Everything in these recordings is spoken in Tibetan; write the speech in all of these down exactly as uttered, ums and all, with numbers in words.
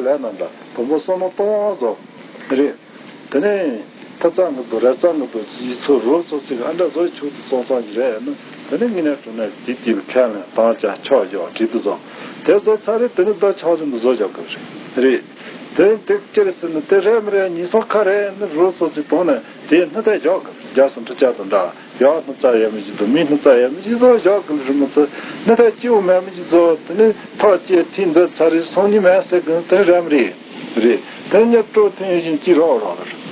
ལས་རྣམས་ལ་བུ་མོ་བསོད་ནམས་གཏོང་བ་བཟོ། རེད། དེ་ནས་ཐ་ཚང་གི་དུ་ར་ཚང་གི་དུ་ཡིག་ཚོ་རོ་སོ་ཚིག་ཨ་འདྲ་བཟོ་ཆུག་ཏུ་སོང་སོང་གི་རེད་ནི། དེ་ནས་ངི་ནས་གྲོང་ནས་དེ་དེ་ལ་ཁས་ལེན་དང་ཅ་ཆོག་ཡོག་བྲིས་དུ་བཟོ། དེ་བཟོ་ཚར་རེད། དེ་ནས་ད་ཆོག་ཟིན་དུ་བཟོ་བཞག་གི་རེད། རེད། དེ་དེ་ཅེར་ཟིན་ནི་དེ་རེད་མི་རེད་ཉིས་སོང་ཁ་རེད་ནི་རོ་སོ་ཚིག་དང་ནས་དེ་སྣི་ཐད་བཞག་གི་རྒྱ་སོ་འཕྲུལ་ཆ་དང་འདྲ། ཡག་སྣུ་ཚ་ཡ་མི་ཞིག་དང་མི་སྣུ་ཚ་ཡ་མི་ཞིག་བཟོ་བཞག་གི་རི་མོ་ཚོ་སྣུ་ཐ་སྐྱིད་པོ་མེད་མི་ཞིག་བཟོ། དེ་ནི་ཐག་བཅད་ཐིག་འདི་ཚ་རི་སོང་ཉི་མེད་ཟེར་གི་དེ་རམ་རེད། རེད། དེ་ཉིད་སྤྲོ་ཐུན་བཞིན་གྱི་རོགས་རོགས་རེད།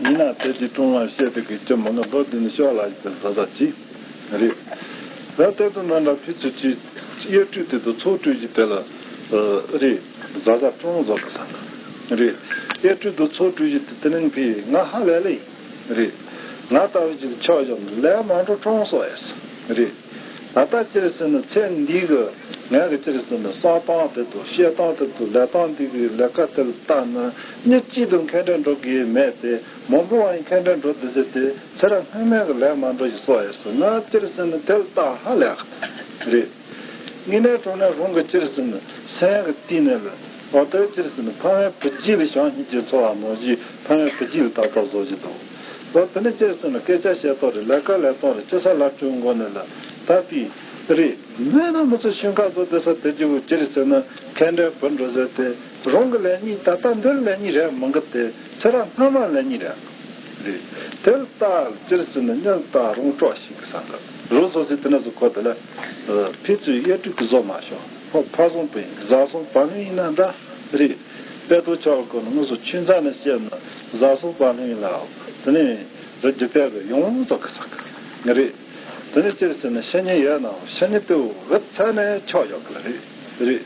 ཡིན་ན་དེ་དེ་ཀྲུང་ལ་བཤད་དེ་གི་ཅི་མོ་ན་རྡོ་དེ་ནི་ཤོག་ལ་ཡི་དེ་ཟ་ཟ་ཅི། རེད། ད་ལྟ་དུ་ནང་ལ་ཕི་ཚུ་ཅི་གཡས་སྤྲུལ་དེ་དུ་ཚོགས་སྤྲུལ་གྱི་དེ་ལ་རེད། ཟ་ཟ་ཀྲུང་བཟོ་གི་ས་ན་རེད། གཡས་སྤྲུལ་དུ་ཚོགས་སྤྲུལ་གྱི་དེ་དེ་ནང་གི་ང་ཧ་ལས་ལས་རེད། ང་ལྟ་བུ་ཅིག་ཆོག་བཞག་ལས་མང་འགྲོ་ཀྲུང་སོ་ཡས་རེད། ད་ལྟ་སྤྱིར་ཟེར་ན་ཚེ་འདི་གི་ངས་གི་སྤྱིར་ཟེར་ན་བསམ་སྟངས་དེ་དང་བཤད་སྟངས་དེ་དང་ལས་སྟངས་འདི་གི་ལས་ཀ་དེ་ལ་བལྟས་ན་མི་གཅིག་དང་ཁེངས་དྲེགས་འགྲོ་གི་མེད་དེ། མང་པོ་བ་ཡིན་ཁེངས་དྲེགས་འགྲོ་དེ་ཟེར་ཏེ་ཚེ་རབས་སྔོན་མའི་གི་ལས་མ་འགྲོ་ཞིག་སོ་ཡས་སོ། ང་སྤྱིར་ཟེར་ན་དེ་ལ་བལྟ་ཧ་ལས་གི་རེད། དངོས་གནས་དྲང་གནས་རང་གི་སྤྱིར་ཟེར་ན་སེམས་ཀྱི་གཏིང་ནས་ལ་འོ་དེ་སྤྱིར་ཟེར་ན་ཕ་མའི་བུ་རྒྱུད་ལ་བྱང་སྙིང་རྗེ་འཚོ་བ་ནང་བཞིན་ཕ་མའི་བུ་རྒྱུད་ལ་ཏག་ཏག་བཟོ་བཞིན་འདུག་འོ་དེ་ནི་སྤྱིར་ཟེར་ན་སྐད་ཆ་བཤད་སྟངས་རེད། ལས་ཀ་ལས་སྟངས་རེད། ཅི་ས་ལབ་བྱུང་མགོ་ནས་ལ་ད་དེ་རེད། མེད་ན་མི་ཚོ་ཤིང་ཁ་བཟོ་དེ་ས་དེ་རྒྱུ་སྤྱིར་ཟེར་ན་ཁེངས་དྲེགས་བུ་འགྲོ་ཟེར་ཏེ་རང་གི་ལས་ཉིད་ད་ལྟ་འདིར་ལས་ཉིད་རེད་མི་འགི་སྟེ་ཚེ་རབས་སྔ་མ་ལས་ཉིད་རེད། རེད། དེ་ལ་ལྟ་སྤྱིར་ཟེར་ན་གཉིད་ལྟ་རང་སྐྲག་ཞིག་གི་ས་འདི་རོ་སོ་སོའི་དེ་ན་ཟུ་ཁོ་དེ་ལ་ཕི་ཚུའི་གཡས་སྤྲུལ་གྱི་བཟོ་མ་ཤོག་ཕ་ཕ་སོང་པའི་བཟའ་སོང་བ་ལུན་ཡིན་ན་འདྲ། རེད། དཔེ་ཐོག་ཆོག་གོ་ན་ང་ཚོ་ཆུན་ཚ་ནས་བཤད་ན་བཟའ་སོང་བ་ལུན་ཡིན་ལ་དེ་ནས་རི་རྒྱུ་དཔེ་གི་ཡོང་ཙོག་གི་ས་གི་རེད། དེ་ནས་སྤྱིར་ཟེར་ན་ཤ་ཉེ་ཡོད་ན་ཤ་ཉེ་དེའུ་གི་ཚ་ནས་ཆོག་ཡོད་གི་རེད། རེད།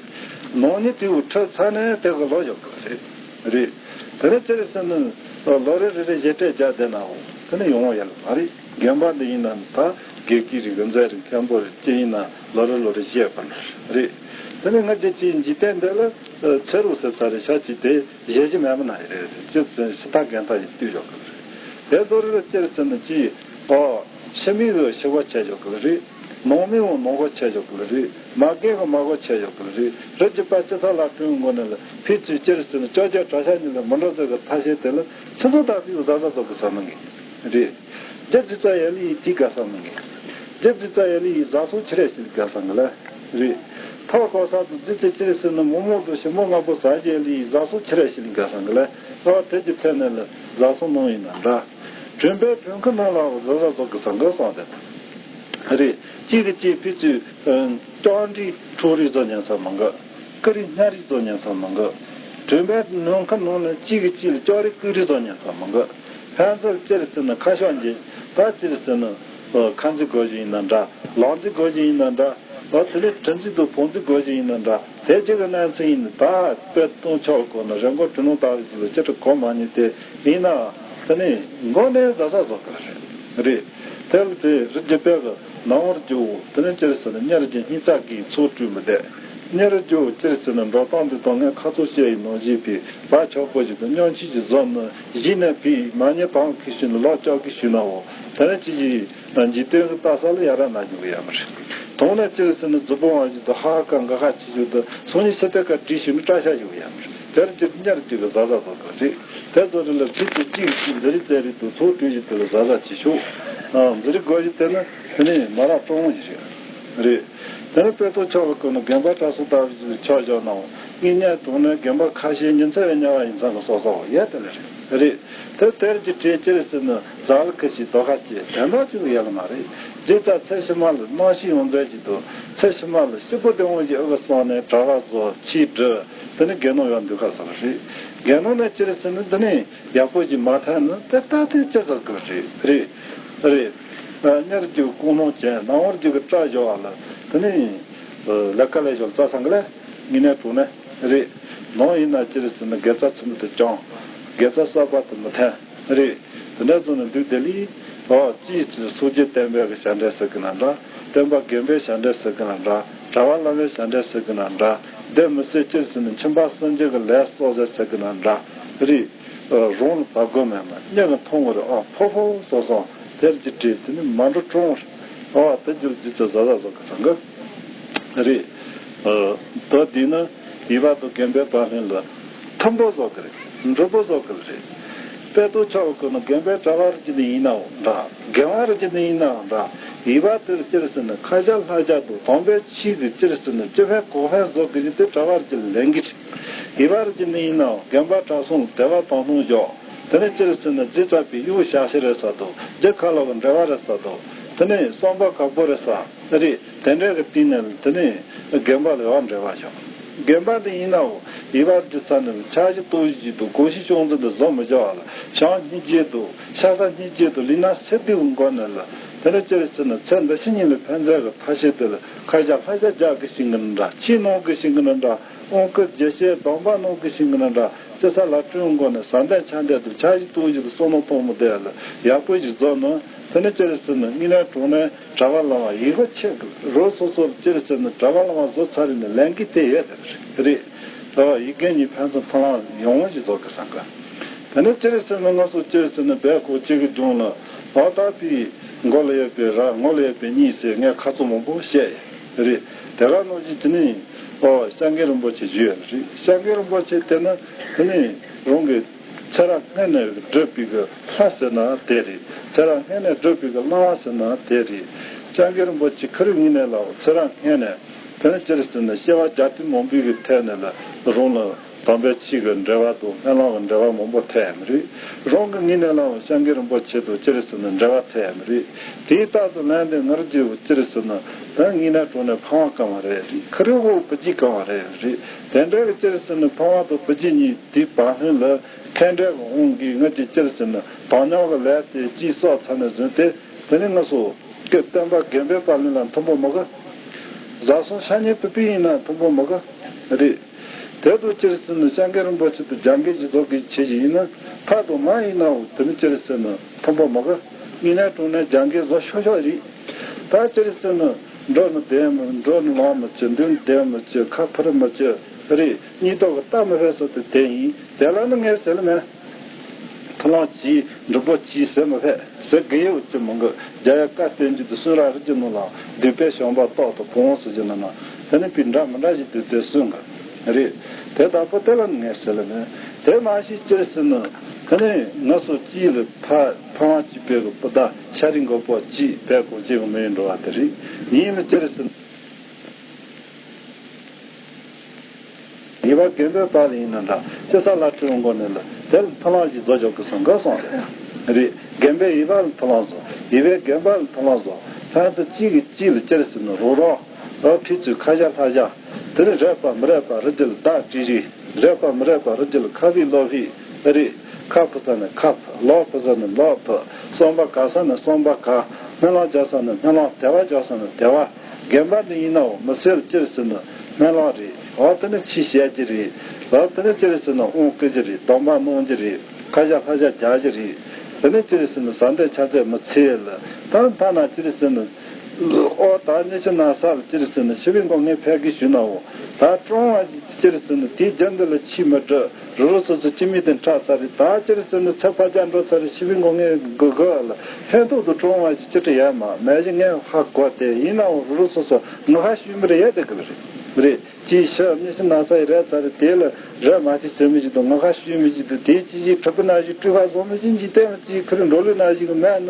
ནང་ཉེ་དེའུ་ཁྲི་ཚ་ནས་དེ་གི་ལོ་ཡོད་གི་རེད། རེད། དེ་ནས་སྤྱིར་ཟེར་ན་ལོ་རེ་རེ་རེ་ཞེ་སྤྲད་བརྒྱབ་བསྡད་ནའོ་དེ་ནས་ཡོང་བ་ཡོད་མ་རེད། དགོན་པ་འདི་ཡིན་ན་ད་དགེ་བཀས་རིག་གི་མཛད་རིགས་མཁན་པོ་རེད། ཅི་ཡིན་ན་ལོ་རེ་ལོ་རེ་བཞེས་པ་རེད། དེ་ནས་ང་རྒྱལ་གྱི་འཇིག་རྟེན་འདི་ལ་ཚེ་རུ་ཟེར་ཚ་རེ་ཤ་ཅིག་དེ་བཞེས་ཀྱི་མེད་མ་ན་ཡི་རེད། ཅི་ཚེ་ཤི་ཐག་རྒན་ཐག་ཡི་བཏུས་ཡོད་གི་རེད། དེ་ཚོ་རེ་ལ་སྤྱིར་ཟེར་ན་ཅི་ཨོ། ཕྱི་མིག་གི་ཤི་བ་ཆད་ཆོག་གི་རེད། ནང་མིག་འོང་ནང་གོ་ཆད་ཆོག་གི་རེད། མ་རྒན་གི་མ་གོ་ཆད་ཆོག་གི་རེད། རི་རྒྱུད་པ་སྤྱི་ཚོགས་ལ་བསྐྲུན་མགོ་ནས་ལ་ཕི་ཚུལ་སྤྱིར་ཟེར་ན་ཅོ་ཅོ་གྲྭ་ཤག་གཉིས་ལ་མི་འགྲོ་ཟེར་གི་ཐ་ཤལ་དེ་ལ་ཁྱི་ཚོ་དག་ཕིའུ་ཟ་ཟ་ཟོ་གི་ས་མི་ངེས་རེད། རྒྱ་ཙི་ཙ་ཡ་ལི་ཡི་དེ་དགའ་ས་མི་ངེས། རྒྱ་ཙི་ཙ་ཡ་ལི་ཡི་ཟ་སོ་ཆི་རེ་ཞིག་དགའ་ས་ངེས་ལ་རེད། ཐོག་གོ་ས་དུ་ཙི་ཙི་སྤྱིར་ཟེར་ན་མོ་མོ་དུ་ཞིམ་མོ་ང་པོ་ཟ་རྒྱ་ལི་ཡི་ཟ་སོ་ཆི་རེ་ཞིག་དགའ་ས་ངེས་ལ་ཨོ་དེ་གི་ཐད་ནས་ལ་ཟ་སོ་ནང་ཡིན་ན་འདྲ། གྲོན་པའི་གྲོན་ཁུལ་ནང་ལ་བཟོ་བཟོ་བཟོ་གི་བཟང་གི་སོང་དེ། རེད། གཅིག་གིས་གཅིག་ཕི་ཚུ་ཅོག་འདྲི་ཁྲོ་རི་བཟོ་ཉན་ས་མང་གི། ཀི་རི་ཉ་རི་བཟོ་ཉན་ས་མང་གི། གྲོན་པའི་ནང་ཁུལ་ནང་ལ་གཅིག་གིས་གཅིག་ལ་ཅོག་རི་ཀི་རི་བཟོ་ཉན་ས་མང་གི། ཕན་ཚུན་སྤྱིར་ཟེར་ན་ཁ་ཤོག་འགྱེད་ད་སྤྱིར་ཟེར་ན་ཁ་འཛིན་དགོས་ཞིག་ཡིན་ན་འདྲ། ལག་འཛིན་དགོས་ཞིག་ཡིན་ན་འདྲ། ད་དེ་ལས་གྲི་འཛིན་དང་བོང་འཛིན་དགོས་ཀྱི་ཡིན་ན་འདྲ། དེ་གཅིག་གི་གནས་ཚུལ་ཡིན་ད་དཔེ་གཏོང་ཆོག་གོ་ན་རི་མགོ་གྲི་ནོར་ལྟ་བུ་ཞིག་ལ་ཅི་ཁྲི་གོ་མ་ཉེ་དེ་ཡིན་ན་དེ་ནི་མགོ་ནས་ཟ་ཟ་བཟོ་གི་རེད། རེད། དེ་ལ་དེ་རི་རྒྱུད་པའི་གི་ནང་བར་རྒྱུ་དེ་ནི་ཅི་རེད་ཟེར་ན་གཉེར་རྒྱུ་སྙིང་རྩ་གིས་ཚོགས་སྤྲུལ་མི་བསྡད། གཉེར་རྒྱུ་ཅི་རེད་ཟེར་ན་འགྲོ་སྟངས་འདི་དང་ངས་ཁ་ཚོ་བཤད་ཡིན་ནང་བཞིན་པའི་བ་ཆོག་པོ་ཞིག་དང་སྙོམས་ཆུང་ཞིག་བཟོ་ན་གཞི་ནས་ཕི་མ་ཉེ་དང་གི་ཤུལ་ནས་ལོག་ཅོག་གི་ཤུལ་ནའོ་དེ་ནི་ཅི་ཞིག་འཇིག་རྟེན་གྱི་ལྟ་ས་ལ་ཡ་ར་ན་ཞུ་གི་ཡ་མ་རེད། དོང་ནས་ཅི་ཟེར་ན་རྫི་བོ་བ་ཞིག་ཏུ་ཧ་ཧ་ཀ་འགའ་ཁ་ཆེ་ཞིག་ཏུ་སང་ཉིན་ཤི་ཏེ་ཀ་བྲིས་ཞུ་ནི་སྐྲ་ཤ་ཞུ་གི་ཡ་མ་རེད། དེར་ཅི་གཉེར་ཅིག་གི་ཟ་ཟ་བཟོ་གི་རེད། དེ་ཚོ་རེ་ལ་ཁྲིད་ཅིག་གཅིག་གཅིག་འདི་རིགས་ཙེ་རིགས་དུ་ཚོགས་སྤྲུལ་ཞིག་དེ་ལ་ཟ་ཟ་ཅིག་ཞུ། འཛི་རིགས་དགོས་ཞིག་དེ་ནི་དེ་ནི་མ་རག་གྲོང་ཞིག་རེད། དེ་ནི་དཔེ་ཐོག་ཆོག་གི་ཀུན་ནི་དགོན་པ་གྲྭ་ཚང་ལྟ་བུ་ཞིག་ཆོག་བཞག་ནའང་ངས་ཉལ་དུང་ནས་དགོན་པ་ཁ་ཤས་ཉིན་མཚན་བའི་དམྱལ་བ་ཡིན་ཚང་གི་སོ་སོ་ཡ་དེ་ལ་རེད། རེད། དེ་དེར་གྱི་གྲས་ཅི་རེད་ཟེར་ན་ཟ་ལ་ཁི་ཤི་དོ་ཁ་ཅི་དོན་དག་ཅིག་ཡོད་ལ་མ་རེད། རྗེས་ཙ་ཚེ་ཕྱི་མ་ལ་སྣང་ཤས་ཡོང་མཛད་ཀྱི་འདུག་ཚེ་ཕྱི་མ་ལ་སྐྱིད་པོ་བདེ་བོ་ཞིག་ཨ་གི་སོང་ནས་གྲྭ་པ་བཟོ་ཆས་སྒྲུབ་དེ་ནི་དགེ་སློང་ཡང་འདུག་ཁ་ཟེར་བ་རེད། དགེ་སློང་ནས་ཅི་རེད་ཟེར་ན་འདི་ནི་ཡག་པོ་ཞིག་མ་ཐལ་ན་དེ་ལྟ་དེ་ཅི་ཟེར་གི་རེད། རེད། རེད། གཉེར་རྒྱུ་ཀུན་སློང་ཅན་ནང་བར་རྒྱུ་གི་སྐྲ་བཞོ་བ་ལ་དེ་ནི་ལས་ཀ་ལས་ཞོར་རྩྭ་ཚང་གི་ལས། ངེས་གནས་དྲང་གནས་རེད། ནང་ཡིན་ན་ཅི་རེད་ཟེར་ན་དགེ་རྩ་ཚུལ་མིན་དུ་བསྐྱང་། དགེ་རྩ་གསར་པ་དུ་མི་འཐེན། རེད། དེ་འདྲ་བཟོ་ནས་འདུག་དེ་ལས། ཨོ་ཅིའི་ཕྱིར་སངས་རྒྱས་བསྟན་པའི་གི་ཞབས་འདྲེན་ཟེར་གི་ན་འདྲ། བསྟན་པ་དགེ་འདུན་ཞབས་འདྲེན་ཟེར་གི་ན་འདྲ། གྲྭ་པ་བླ་མའི་ཞབས་འདྲེན་ཟེར་གི་ན་འདྲ། དེ་མི་སྲིད་ཅི་རེད་ཟེར་ན་ཁྱིམ་པ་སངས་རྒྱས་ཀྱི་ལས་གསོག་ཟེར་ཟེར་གི་ན་འདྲ། རེད། རང་ལ་བབ་དགོས་མེད་ན་སྙིང་གི་མཐོང་བ་རེད། ཨ་ཕོ་ཕོ་སོ་སོ་དེར་གྱི་བྲིས་དེ་ནི་མ་འགྲོ་གྲོང་རེད། ཨ་དེ་ཅིར་ཇི་ཙི་ཟ་ཟ་ཟ་གི་ཚང་གི། རེད། ཨ། ད་འདི་ནི་ཡིད་བར་དུ་དགོན་པའི་བར་ལྷན་ལ་མཐུན་པོ་བཟོ་གི་རེད། འགྲུབ་པོ་བཟོ་གི་རེད། དཔེ་ཏོ་ཆོག་གི་ནི་དགོན་པའི་གྲྭ་བ་རེ་ཅི་ནི་ཡིན་ནའང་འདྲ། དགེ་བ་རེ་ཅི་ནི་ཡིན་ནའང་འདྲ། ཡིད་བར་དུ་ཅི་རེད་ཟེར་ན་ཁ་ཤ་ལྷ་ཤ་དང་དམ་པའི་ཆོས་ཀྱི་ཅི་རེད་ཟེར་ན་སྤྱི་ཕན་གོ་ཕན་བཟོ་གི་རེད་དེ་གྲྭ་བ་རེ་ཅི་ལེན་གི་རེད། ཡིད་བར་རེ་ཅི་ནི་ཡིན་ནའང་དགོན་པ་གྲྭ་ཚང་ལ་དད་པ་དང་དུང་འཇོག་དེ་ནས་ཅི་རེད་ཟེར་ན་རྗེ་ཙ་པའི་གཡུ་ཞག་ཤི་རེད་ས་དང་རྗེ་ཁ་ལོ་གི་འབྲེལ་བ་རེད་ས་དང་དེ་ནས་བསམ་པ་དཀར་པོ་རེད་ས། རེད། དེ་འདྲའི་གི་སྟེང་ནས་དེ་ནས་དགོན་པ་ལ་ཡང་འབྲེལ་བ་བྱུང་། དགོན་པ་འདི་ཡིན་ནའང་ཡིད་བར་གྱི་ས་ནས་ཕྱག་བཞི་སྟོབས་བཞི་དང་གོང་བཞི་ཅུང་ཟད་དུ་བཟོ་མི་བྱ་བ་ལ་བྱང་སྙིང་རྗེ་དང་ཤ་ཟ་སྙིང་རྗེ་དང་ལུས་ན་སེམས་བདེ་བའི་སྒོ་ནས་ལ་དེ་ནས་ཅི་རེད་ཟེར་ན་ཚེ་འདི་ཕྱི་གཉིས་ལ་ཕན་མཛད་གི་ཐབས་ཤེས་དེ་ལ་ཁ་ཤ་ལྷ་ཤ་རྒྱག་གི་ཤིང་གི་འདྲ་ཆོས་གནང་གི་ཤིང་གི་འདྲ་དབང་བསྐུར་རྒྱས་བཤད་སྡོམ་པ་གནང་གི་ཤིང་གི་འདྲ་ཅི་ས་ལ་སྤྲུལ་སྒོ་ནས་བཟའ་ཟླ་ཆ་འདྲ་དང་ཕྱག་བཞི་སྟོབས་བཞི་དང་བསོད་ནམས་གཏོང་མི་བདེ་ལ་ཡག་པོ་ཞིག་བཟོ་ནས་དེ་ནས་ཅི་རེད་ཟེར་ན་དངོས་གནས་དྲང་གནས། གྲྭ་པ་བླ་མ་ཡིན་གོ་ཆེ་གི་རོ་སོ་སོར་ཅི་རེད་ཟེར་ན་གྲྭ་པ་བླ་མ་བཟོ་ཚར་རེད་ན་ལན་གི་དེ་ཡོད་དེ་རེད། ད་ཡིག་རྒན་གཉིས་ཕན་ཚུན་ཐང་ལ་ཡོང་བ་ཞིག་བཟོ་གི་སང་ག་དེ་ནས་ཅི་རེད་ཟེར་ན་ང་ཚོ་ཅི་རེད་ཟེར་ན་བལ་ཁོག་གཅིག་གི་ལྗོངས་ལ་ཨོ་ད་པི་མགོ་ལ་ཡོད་པའི་ར་ངོ་ལ་ཡོད་པའི་གཉིས་ཟེར་ངས་ཁ་ཚོ་མང་པོ་བཤད་ཡོད་རེད། དེ་ག་ནང་བཞིན་དེ་ནས་ཨོ་སྐྱབས་མགོན་རིན་པོ་ཆེ་བཞུགས་ཡོད་རེད། སྐྱབས་མགོན་རིན་པོ་ཆེ་དེ་ནི་དེ་ནས་རང་གི་ཚེ་རབས་སྔོན་ནས་བསྒྲུབས་པའི་གི་ལྷ་ཟེར་ན་དེ་རེད། ཚེ་རབས་སྔོན་ནས་བསྒྲུབས་པའི་གི་བླ་མ་ཟེར་ན་དེ་རེད། སྐྱབས་མགོན་རིན་པོ་ཆེ་ཁ་རུ་ངི་ནས་ལའོ་ཚེ་རབས་སྔོན་ནས་དེ་ནས་ཅི་རེད་ཟེར་ན་སྐྱེ་བ་བརྒྱ་སྟོང་མང་པོའི་གི་ཐད་ནས་ལ་རང་ལ་དམ་པའི་ཆོས་ཀྱི་འབྲེལ་བ་དང་སྨོན་ལམ་གྱི་འབྲེལ་བ་མང་པོ་ཐེབས་ཡ་མི་རེད། རང་གི་ངི་ནས་ལའོ་སྐྱབས་མགོན་རིན་པོ་ཆེ་དང་ཅི་རེད་ཟེར་ན་འབྲེལ་བ་ཐེབས་ཡ་མི་རེད། དེའི་རྟགས་སུ་ལན་དེ་ང་རང་རྒྱལ་བོ་ཅི་རེད་ཟེར་ན་ད་ངི་ནས་གྲོང་ནས་ཕ་མ་གང་བ་རེད་རེད། ཁ་རུ་ཧོ་བུ་གཅིག་གང་བ་རེད་རེད། དེ་འདྲ་གི་ཅི་རེད་ཟེར་ན་ཕ་མ་དང་བུ་གཅིག་གཉིས། དེའི་བར་ལྷན་ལ་ཁེངས་དྲེགས་ཀྱི་དབང་གིས་ང་ཅིག་ཅིར་ཟེར་ན་དོན་སྙིང་གི་ལས་དེ་ཅིག་སོགས་ཚར་ནས་བཟུང་སྟེ་དེ་ནི་ང་ཚོ་སྐད་བསྟན་པ་དགོན་པའི་བར་ལྷན་ལ་མཐུན་པོ་མི་དགོས། བཟའ་ཚང་ཤ་ཉེ་བུ་སྤུན་ཡིན་ན་མཐུན་པོ་མི་དགོས་རེད། དེ་དུ་ཅིར་ཟེར་ན་སྐྱབས་མགོན་རིན་པོ་ཆེ་དུ་རྒྱ་འགེལ་གྱི་རྫོགས་ཀྱི་ཆེ་ཞིག་ཡིན་ན་ཕ་དང་མ་ཡིན་ནའང་དེ་ནི་ཅིར་ཟེར་ན་མཐུན་པོ་མི་དགོས། ངི་ནས་གྲོང་ནས་རྒྱ་འགེལ་བཟོ་ཤོག་ཤོག་རེད། ད་ཅིར་ཟེར་ན། འགྲོ་ནི་བདེན་མི་འགྲོ་ནི་ལོང་མི་བྱེད་མདུན་བདེན་མི་བྱེད་ཁ་ཕུར་མི་བྱེད་རེད། གཉིས་ཐོག་གི་རྟ་མི་ཕེབས་སོ་དེ་དེ་ཡིན། དེ་ལ་ནི་ངས་ཟེར་ལ་མེད། ཐུབ་ལོང་གྱིས་འགྲུབ་པོ་གྱིས་ཟེར་མི་ཕེབས་ཟེར་གི་ཡོད་ཀྱི་མི་འགི་རྒྱ་ཡ་བཀའ་བསྟན་རྒྱུ་དུ་སུན་ར་རི་རྒྱུ་ནོ་ལ་སྡིག་པའི་ཞོན་པ་ཏོག་ཏུ་གོང་སུ་རྒྱུ་ནོ་ན་དེ་ནི་པི་འདྲ་མི་འདྲ་ཞིག་དུ་དེ་སུན་གི་རེད། དེ་ལྟ་བུ་དེ་ལ་ངས་ཟེར་ལ་མེད། དེ་མ་ཤི་ཅིར་ཟེར་ནི་དེ་ནི་ང་སོ་གྱིས་ལ་ཕ་ཕ་མ་གྱིས་པའི་གི་པུ་ད། ཤ་རི་མགོ་པོ་གཅིག་བལ་གོ་གཅིག་གི་མི་ཡིན་འགྲོ་བ་དེ་རེད། ཉིན་ལ་ཅི་རེད་ཟེར་ན། ཉེས་པ་དགོན་པའི་བར་ལ་ཡིན་ན་འདྲ་ཅི་ས་ལ་ཁྲིམས་མགོ་ནས་ལ་དེར་མཐོང་ལམ་ཞིག་བཟོ་ཆོག་གི་སོང་ག་སོང་རེད། རེད། དགོན་པའི་ཡིད་བར་ལ་མཐོང་ལམ་བཟོ། ཡིད་བའི་དགོན་པ་ལ་མཐོང་ལམ་བཟོ། ལྷ་ཚོ་གཅིག་གིས་གཅིག་ལ་ཅི་རེད་ཟེར་ན་རོགས་རོགས་ཨ་ཁྲི་ཚོའི་ཁ་བྱ་ལྷ་བྱ། དེ་ནི་རེད་པ་མི་རེད་པ་རི་རྒྱུད་ལ་བདག་ཀྲི་རི། རེད་པ་མི་རེད་པ་རི་རྒྱུད་ལ་ཁ་བི་ལོ་བི། རེད། ཁ་ཕུ་ས་ནས་ཁ་ཕུ། ལོ་ཕུ་ས་ནས་ལོ་ཕུ། སོང་པ་ག་ས་ནས་སོང་པ་ག་སྨོན་ལམ་རྒྱག་ས་ནས་སྨོན་ལམ། དད་པ་རྒྱག་ས་ནས་དད་པ། དགོན་པ་འདི་ཡིན་ནའང་མི་སེར་ཅི་རེད་ཟེར་ན་སྨོན་ལམ་རེད། འོ་དེ་ནི་ཆོས་བཤད་རྒྱུ་རེད། འོ་དེ་ནི་ཅི་རེད་ཟེར་ན་དབང་བསྐུར་རྒྱུ་རེད། སྡོམ་པ་གནང་རྒྱུ་རེད། ཁ་བྱ་ལྷ་བྱ་རྒྱག་རྒྱུ་རེད། དེ་ནི་ཅི་རེད་ཟེར་ན་བཟའ་ཟླའི་ཆ་ཚད་མི་ཚེ་ལ་ད་ཐ་ན་ཅི་རེད་ཟེར་ན། ཨོ་ད་ཉི་ཤུ་ན་ས་ལ་ཅི་རེད་ཟེར་ན་ཤི་བའི་མགོ་ངས་ཕལ་གི་ཞུ་ནའོ། ད་ཀྲོང་བ་ཅི་རེད་ཟེར་ན་དེའི་རྒྱབ་འདི་ལ་ཕྱིས་མི་འགྲོ། རུ་རུ་སོ་སོ་སྤྱི་མི་དེ་འཁྲབ་ཚར་རེད། ད་ཅི་རེད་ཟེར་ན་ཚེ་ཕར་རྒྱག་འགྲོ་ཚར་རེད། ཤི་བའི་མགོ་ངས་དགོས་དགོས་ལ་ཕན་ཐོགས་དུ་ཀྲོང་བ་ཅི་ཅི་ཡ་མ་མེད་ཞིག་ངས་ཧ་གོ་དེ་ཡིན་ནའོ་རུ་རུ་སོ་སོ་ང་ཧ་ཞུ་མི་རེད་ཡ་དེ་གི་རེད་རེད། ཅིའི་ཕྱིར་ཉི་ཤུ་ན་ས་ཡི་རེད་ཚར་རེད། དེ་ལ་རེད་མ་ཅི་ཟེར་མི་ཞིག་དང་ང་ཁ་ཞུས་མི་ཞིག་དང་དེའི་ཅི་ཞིག་གྲུབ་པ་ན་ཞིག་སྤྲུལ་པ་བཟོ་མི་ཞིག་འཇིག་རྟེན་ལ་ཅིའི་ཁུར་འགྲོ་ལུགས་ན་ཞིག་མེད་ན་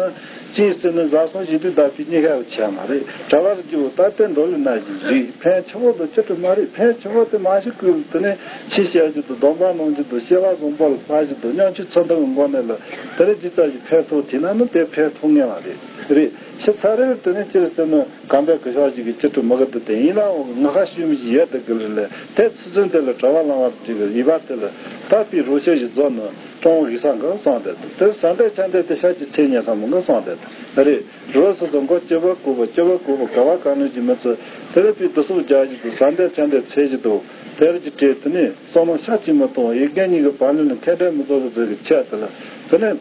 ཅིའི་ཟེར་ན་བཟའ་ཚང་ཞིག་དུས་ད་ཕི་གཉིས་ཀ་བྱས་མ་རེད། གྲྭ་བར་སྐྱེ་བོ་ད་ལྟའི་འགྲོ་ལུགས་ན་ཞིག་རེད། ཕན་ཆེ་བོ་དང་ཆེ་དྲགས་མ་རེད། ཕན་ཆེ་བོ་དེ་མ་ཞིག་ཀུན་དེ་ནས་ཆོས་བཤད་རྒྱུ་དང་སྡོམ་པ་གནང་རྒྱུ་དང་སྐྱེ་བ་བཟང་པོ་ལ་ཕར་རྒྱུ་དང་སྙོམས་ཆུང་ཚུལ་ཁྲིམས་ཀྱི་སྒོ་ནས་ལ་དེ་རེད་ཅི་ཙམ་ཞིག་ཕན་ཐོགས་དེ་ན་ནི་དེ་ཕན་ཐོགས་ངེས་པ་རེད། རེད། ཤི་ཚར་རེད། དེ་ནས་ཅི་རེད་ཟེར་ན། གང་པའི་གི་ཤོག་ཅིག་གི་ཅི་ཀྲུ་མ་གི་དུ་དེ་ཡིན་ནའང་ང་ཁ་ཤུལ་མི་ཞིག་ཡོད་དེ་གི་ལ་དེ་ཚུལ་ཚུལ་དེ་ལ་གྲྭ་བ་བླ་མ་ཅིག་གི་ཡིད་པ་དེ་ལ་ད་པའི་རོ་ཤ་ཞིག་རྫོགས་ནས་ཀྲོང་བ་གི་སང་གི་སོང་དེ་དེ་ས་འདས་ཆ་འདས་དེ་ཤ་ཅིག་ཚེ་ཉེ་ས་མོ་གི་སོང་དེ་དེ་རེད། རོ་སོ་སོ་མགོ་སྐྱོ་བ་ཀུ་བ་སྐྱོ་བ་ཀུ་བ་ག་བ་ག་ནས་ཀྱི་མི་ཚོ་དེ་ལ་པའི་དུ་སུ་རྒྱ་ཞིག་ཏུ་ས་འདས་ཆ་འདས་ཚེ་ཞིག་ཏུ་དེ་ར་ཅིག་བྲེལ་དེ་ནས་སོང་ན་ཤ་ཅིག་མི་གཏོང་ཡིག་རྒན་གཉིས་ཀྱི་བར་ལུས་ལ་ཁེ་འདྲ་མི་ཚོགས་པ་ཚོ་གི་ཆེད་དེ་ལ་དེ་ནས།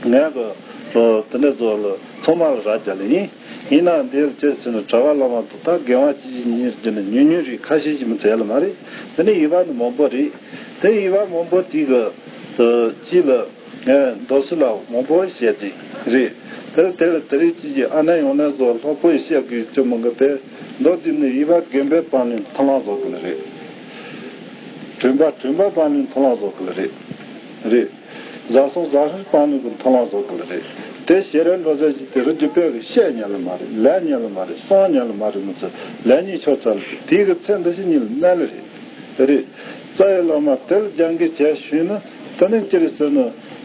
ངས་གི་དེ་ནས་བཟོ་ལ་ཚང་མ་ལ་རག་རྒྱ་ལ་ཡིན། ཡིན་ནའང་འདིར་ཅི་ཟེར་ན་གྲྭ་བ་བླ་མ་དང་ད་དགེ་བ་ཅི་ཞིག་ཉིན་རྒྱུ་ནི་ཉུང་ཉུང་རེད། ཁ་ཤས་ཤིག་མི་ཚད་ལ་མ་རེད། དེ་ནས་ཡིད་བ་ནི་མང་པོ་རེད། དེ་ཡིད་བ་མང་པོ་དེ་གི་ཅི་ལ་ངས་མདོ་སུ་ལ་མང་པོ་བཤད་ཅིག་རེད། དེ་དེ་ལ་དེ་རིགས་ཅི་ཞིག་ཨ་ནེ་ཡོང་ནས་བཟོ་ལྷག་པོ་བཤད་དགོས་ཅི་མང་གི་དེ། མདོར་བསྡུས་ནས་ཡིད་པ་རྒན་པའི་བར་ནས་མཐུན་ལམ་བཟོ་དགོས་ལེ་རེད། དྲན་པ་དྲན་པའི་བར་ནས་མཐུན་ལམ་བཟོ་དགོས་ལེ་རེད། རེད། བཟའ་ཚང་བཟའ་ཚང་བར་ནས་ཀྱི་མཐུན་ལམ་བཟོ་དགོས་ལེ་རེད། དེ་ཞལ་རས་འགྲོ་ས་ཞིག་དེ་རུ་རྒྱུ་དཔེ་གི་བཤད་ཉན་ལ་མ་རེད། ལས་ཉན་ལ་མ་རེད། གསུང་ཉན་ལ་མ་རེད། མི་ཚེ་ལས་ཉིན་ཆོག་ཚར་ལ་དེའི་གི་ཚེ་འདི་ཕྱི་གཉིས་ལ་གནས་ལེ་རེད། རེད། རྩ་བའི་བླ་མ་དེ་ལ་སྦྱང་གི་བྱས་ཞུས་ན་དེ་ནི་ཅི་རེད་ཟེར་ན།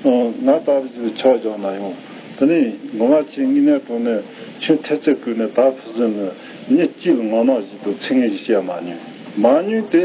ང་ལྟ་བུ་ཅིག་ལ་ཆོས་སྦྱང་ན་ཡང་དེ་ནི་ངོ་མ་ཆེ་དངོས་གནས་དྲང་གནས་ཆོས་ཐེབས་རྩལ་བཀོལ་ནས་ད་ཕུ་ཟིན་ནས་མི་གཅིག་ལ་ངོ་ནག་ཞིག་ཏུ་ཚིག་ངན་ཞིག་བཤད་མ་མྱོང་། མ་མྱོང་དེ་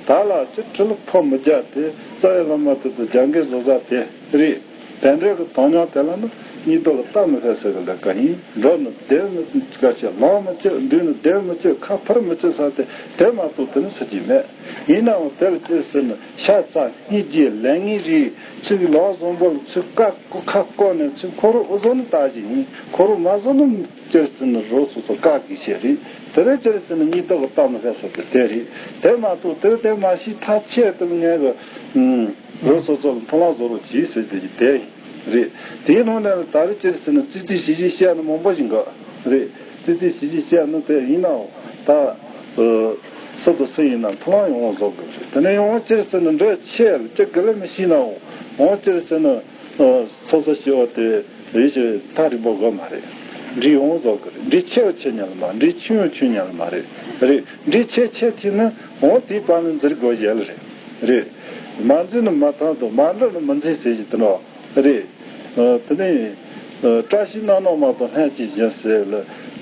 ད་ལ་ཅི་དྲི་ལ་ཕོ་མི་རྒྱག་དེ་རྩ་བའི་བླ་མ་དེ་ཚོ་སྦྱང་གི་བཟོ་ས་དེ་རེད། དེ་འདྲའི་གི་དོན་སྙིང་དེ་ལ་ནི་སྙིང་སྟོབས་ཀྱི་སྟབས་མི་ཧད་ཟེར་གི་ལས་ཀ་ཡིན། འགྲོ་ནི་བདེ་མི་དགའ་ཆེ་ལོང་མི་བྱེད། འདུས་ནི་བདེ་མི་བྱེད། ཁ་འཕུར་མི་བྱེད་ས་དེ་དེ་མ་གཏོགས་དེ་ནི་ཟེར་གྱི་མེད། ཡིན་ནའང་དེ་ལ་ཅི་ཟེར་ནི་ཤ་ཚ་སྙིང་རྗེ་ལས་ངན་རིགས་ཚིག་ལོག་བཟང་པོ་ལ་ཚིག་བཀག་ཁ་བཀོད་ནས་ཚིག་ཁོ་རུ་འུ་ཚོ་ནི་ལྟ་ཞིག་ཡིན། ཁོ་རུ་མ་བཟོ་ནི་ཅི་ཟེར་ནི་རོ་སོ་སོ་བཀག་གི་བཤད་རེད། དེ་ལས་ཅི་ཟེར་ནི་སྙིང་སྟོབས་ཀྱི་སྟབས་མི་ཧད་ས་དེ་དེ་རེད། དེ་མ་གཏོགས་དེ་དེ་མ་ཤེས་ཐག་ཆད་དུ་ངས་གི་རོ་སོ་སོ་ལ་མཐོང་ལ་བཟོ་རོགས་གྱིས་ཟེར་དེ་ཞིག་དེ་ཡིན། རེད། དེའི་ནང་ནས་ད་རེས་ཅི་ཟེར་ན་ཙི་ཙི་ཞིག་ཞིག་བཤད་ན་མང་པོ་ཞིག་འགའ། རེད། ཙི་ཙི་ཞིག་ཞིག་བཤད་ན་དེ་ཡིན་ནའང་ད། སུ་དང་སུ་ཡིན་ན་མཐོང་ཡོང་བཟོ་དགོས་རེད། དེ་ནས་ཡང་ཅི་ཟེར་ན་འདྲ་ཆེ་ལ་ཅི་ག་ལ་མི་ཤེས་ནའང་ཅི་ཟེར་ན་སོ་སོ་ཞེས་པ་དེ་རེད་ཞེས་ཐག་རིང་པོ་དགོས་མ་རེད། འདྲི་ཡོང་བཟོ་དགོས་རེད། འདྲི་ཆེ་བ་ཆེ་ཉལ་མ་འདྲི་ཆུང་བ་ཆུང་ཉལ་མ་རེད། རེད། འདྲི་ཆེ་ཆེ་ཐིག་ན་འོང་དེའི་བར་ནས་འཛིར་དགོས་ཡལ་རེད། རེད། མ་འཛིན་ན་མ་ཐང་དང་མ་འགྲོ་ན་མི་འཛིན་ཟེར་གྱི་དེ་འདྲ་རེད། དེ་ནས་བཀྲ་ཤིས་སྣ་ནོག་མ་དང་ལྷན་ཅིག་བཞིན་ཟེར་ལ།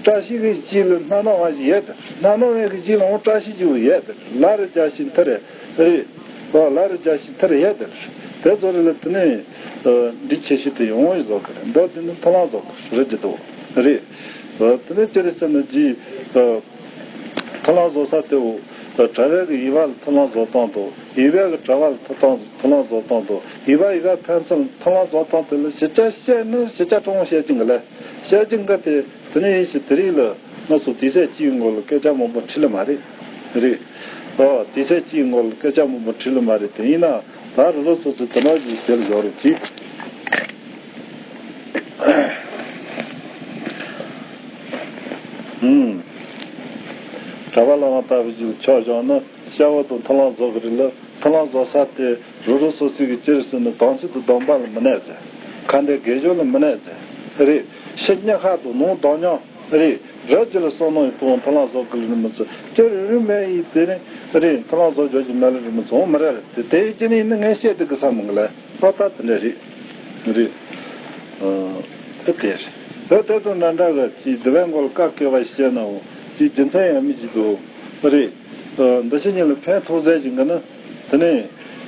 བཀྲ་ཤིས་ཀྱི་རྗེས་ལ་སྣ་ནོག་མ་ཞིག་ཡོད་དེ། སྣ་ནོག་མའི་གི་རྗེས་ལ་འོང་བཀྲ་ཤིས་ཀྱི་ཡོད་དེ། ལ་རི་བཀྲ་ཤིས་མཐའ་རེད། རེད། ཨོ་ལ་རི་བཀྲ་ཤིས་མཐའ་རེད་ཡོད་དེ། དེ་ཚོ་རེ་ལ་དེ་ནས་འདི་ཆེ་ཤོས་དེ་ཡོང་བའི་བཟོ་གི་རེད། མདོ་དེ་ནི་མཐོང་ལ་བཟོ་གི་རེད་ཀྱི་འདུག་རེད། དེ་ནས་ཅི་རེད་ཟེར་ན་རྗེས། མཐུན་ལམ་བཟོ་ས་དེའོ། གྲྭ་བའི་གི་ཡིད་བ་ལ་མཐུན་ལམ་བཟོ་སྟངས་དང་ཡིད་བའི་གི་གྲྭ་བ་ལ་མཐུན་ལམ་མཐུན་ལམ་བཟོ་སྟངས་དང་ཡིད་བ་ཡིད་བ་ཕན་ཚུན་ལ་མཐུན་ལམ་བཟོ་སྟངས་དེ་ལ་ཞི་བྱ་བཤད་ན་ཞི་བྱ་དྲང་བཤད་ཀྱི་འགི་ལ། བཤད་ཀྱི་འགི་དེ་དེ་ནས་ཡིན་ཞིག་དེ་རིགས་ལ་ང་ཚོ་དུས་ཚོད་གཅིག་གི་སྔོན་ལ་སྐད་ཆ་མང་པོ་དྲིས་ལ་མ་རེད། རེད། ཨོ་དུས་ཚོད་གཅིག་གི་སྔོན་ལ་སྐད་ཆ་མང་པོ་དྲིས་ལ་མ་རེད། དེ་ཡིན་ན་ད་རུ་རུ་སོ་སོ་དེ་འདྲ་ཞིག་ཟེར་ཡོད་རེད་ཅིག་ཨུམ། གྲྭ་པ་བླ་མ་ལྟ་བུ་ཞིག་ལ་ཆོས་སྦྱོང་ན་སྐྱ་བོ་དང་མཐུན་ལམ་བཟོ་གི་རེད་ལ། མཐུན་ལམ་བཟོ་ས་དེ་རུ་རུ་སོ་སོའི་གི་སྤྱིར་ཟེར་ན་དམ་ཚིག་དང་སྡོམ་པ་ལ་མི་གནས་ཟེར། ཁ་འདོན་དགེ་སྦྱོར་ལ་མི་གནས་ཟེར། རེད། ཕྱི་ཉག་ཁ་དང་ནང་དམ་ཉམས་རེད། རབ་ཀྱི་ལ་བསམ་མནོ་ཡི་དང་མཐུན་ལམ་བཟོ་གི་ལ་ནི་མི་ཚོ་སྤྱིར་རིན་རིན་མེད་ཡི་དེ་ནི་རེད། མཐུན་ལམ་བཟོ་རྒྱུ་ཞིག་མེད་ལ་རིན་མི་ཚོ་མི་རེད་རེད། དེ་དེའི་རྐྱེན་ནི་ངས་བཤད་དེ་གི་ས་མི་འགི་ལ། ལྷག་ལྟ་དེ་འདྲ་རེད། རེད། ཨ། དེ་དེ་རེད། དེ་དེ་དང་འདྲ་འདྲ་གི་ཅིག་འདི་བའི་མགོ་ལ་བཀའ་བསྐལ་བ་བཤད་ནའོ་ཅིག་རྒྱུ་མཚན་ཡང་མི་ཅིག་འདུག་རེད། ཨ། འདི་ཕྱི་གཉིས་ལ་ཕན་ཐོགས་ཟེར་ཞིག་འགི་ན། དེ་ནས།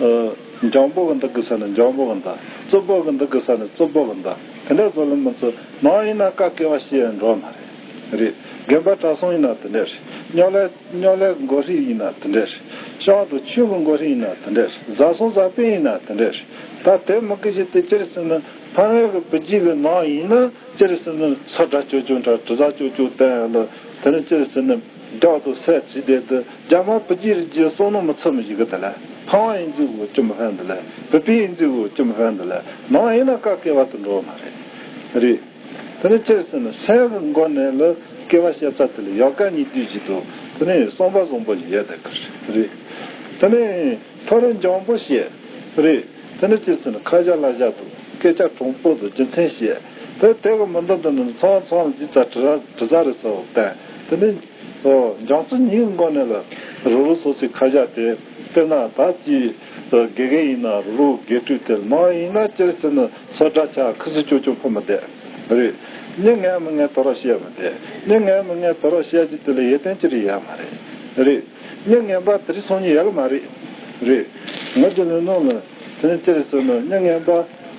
ཨ། འཇམ་པོ་གི་འདི་གི་ས་ནས་འཇམ་པོ་གི་འདི། རྩུབ་པོ་གི་འདི་གི་ས་ནས་རྩུབ་པོ་གི་འདི། དེ་འདྲ་བཟོ་ལ་མི་ཚོ་ནང་ཡིན་ན་བཀའ་བསྐལ་བ་བཤད་འགྲོ་མ་རེད། རེད། དགོན་པ་གྲྭ་ཚང་ཡིན་ན་དེ་འདྲ་རེད། སྨྱོ་ལས། སྨྱོ་ལས་མགོ་ཧྲིག་ཡིན་ན་དེ་འདྲ་རེད། ཤང་དང་ཆོས་ཀྱི་མགོ་ཧྲིག་ཡིན་ན་དེ་འདྲ་རེད། བཟའ་ཚང་བཟའ་དཔོན་ཡིན་ན་དེ་འདྲ་རེད། ད་དེ་མི་དགེ་བཤེས་དེ་ཅི་རེད་ཟེར་ན་ཕ་མའི་གི་བུ་རྒྱུད་ཀྱི་ནང་ཡིན་ན་ཅི་རེད་ཟེར་ན་ས་དགྲ་ཅོ་ཅོ་འདྲ་དྲི་ཟ་ཅོ་ཅོ་བསྟན་ལ། དེ་ནི་ཅི་རེད་ཟེར་ན་བདག་ཏུ་སད་བྱས་དེ་དུ་རྒྱ་མ་བུ་རྒྱུད་རིགས་ཀྱི་བསམ་མནོ་མི་ཚུམ་ཞིག་གི་དེ་ལ་ཕ་མ་ཡིན་ཚུལ་གོ་ཅི་མི་ཕན་དེ་ལ་བུ་སྤུན་ཡིན་ཚུལ་གོ་ཅི་མི་ཕན་དེ་ལ་ནང་ཡིན་ན་བཀའ་བསྐལ་བ་དུ་འགྲོ་བ་མ་རེད། རེད། དེ་ནི་ཅི་ཟེར་ན་སེམས་ཀྱི་སྒོ་ནས་ལ་སྐྱེ་བ་བཤད་ཚ་དེ་ལ་ཡག་ག་ཉིད་དུ་ཞིག་ཏུ་དེ་ནི་བསམ་པ་བཟང་པོ་ཞིག་ཡོད་དེ་གར་རེད། དེ་ནི་ཐོ་རེ་འཇམ་པོ་བཤད་རེད། དེ་ནི་ཅི་ཟེར་ན་ཁ་བཞག་ལག་བཞག་ཏུ་སྐད་ཆ་དྲང་པོ་དུ་རྒྱུ་མཚན་བཤད་དེ་དེ་གི་མི་འདུག་དེ་ནི་ཚང་ཚང་ལ་ཇི་ཙམ་དྲི་ར་དྲི་ཟ་རེ་ཟ་བ་བསྟན་དེ་ནི། ཨོ། འཇང་ཚུ་ཉིད་མགོ་ནས་ལ་རུ་རུ་སོ་སོའི་ཁ་བཞག་དེ་དཔེར་ན་ད་ཅི་དགེ་རྒན་ཡིན་ན་རུ་རུ་དགེ་ཕྲུག་དེ་མ་ཡིན་ན་ཅེར་ཟེར་ན་སོ་དྲ་ཆ་ཁུ་སི་ཅོ་ཅོ་ཕུ་མི་བསྡད་རེད། མྱི་ངན་མི་ངན་དོ་ར་བཤད་མི་བསྡད། མྱི་ངན་མི་ངན་དོ་ར་བཤད་ཀྱི་དེ་ལ་ཡེ་ཏན་ཅི་རིགས་ཡ་མ་རེད། རེད། མྱི་ངན་པ་དེ་རིགས་སོང་ཉིད་ཡ་ལ་མ་རེད། རེད། ངོ་རྒྱུ་ནས་ནོ་ལ་དེ་ནི་ཅེར་ཟེར་ན་མྱི་ངན་པ་